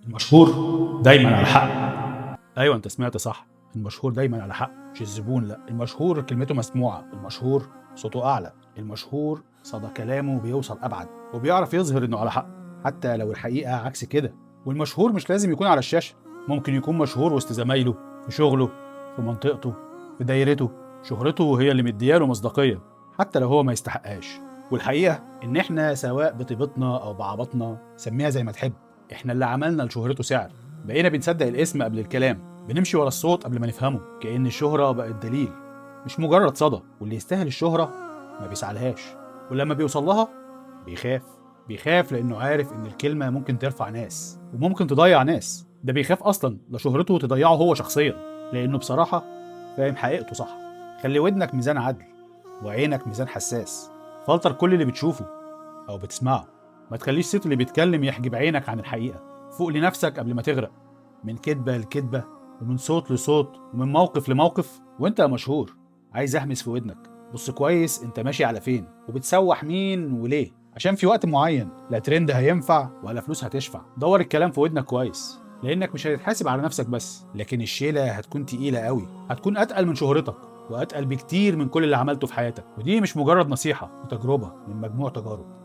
المشهور دايما على حق. ايوه، انت سمعت صح، المشهور دايما على حق، مش الزبون، لا، المشهور كلمته مسموعه، المشهور صوته اعلى، المشهور صدى كلامه بيوصل ابعد، وبيعرف يظهر انه على حق حتى لو الحقيقة عكس كده. والمشهور مش لازم يكون على الشاشة، ممكن يكون مشهور وسط زمايله، في شغله، في منطقته، في دايرته. شهرته هي اللي مدياله مصداقية حتى لو هو ما يستحقهاش. والحقيقة ان احنا سواء بطيبتنا او بعبطنا، سميها زي ما تحب، احنا اللي عملنا لشهرته سعر. بقينا بنصدق الاسم قبل الكلام، بنمشي ورا الصوت قبل ما نفهمه، كأن الشهرة بقت دليل مش مجرد صدى. واللي يستاهل الشهرة ما بيسعلهاش، ولما بيوصل لها بيخاف، بيخاف لأنه عارف إن الكلمة ممكن ترفع ناس وممكن تضيع ناس. ده بيخاف أصلا لشهرته تضيعه هو شخصيا، لأنه بصراحة فاهم حقيقته صح. خلي ودنك ميزان عدل وعينك ميزان حساس، فلتر كل اللي بتشوفه أو بتسمعه، ما تخليش صوت اللي بيتكلم يحجب عينك عن الحقيقة. فوق لنفسك قبل ما تغرق، من كدبة لكدبة، ومن صوت لصوت، ومن موقف لموقف. وانت يا مشهور عايز اهمس في ودنك، بص كويس انت ماشي على فين وبتسوح مين وليه، عشان في وقت معين لا ترند هينفع ولا فلوس هتشفع. دور الكلام في ودنك كويس، لانك مش هتتحاسب على نفسك بس، لكن الشيلة هتكون تقيلة قوي، هتكون اتقل من شهرتك واتقل بكتير من كل اللي عملته في حياتك. ودي مش مجرد نصيحة، دي تجربة من مجموع تجارب.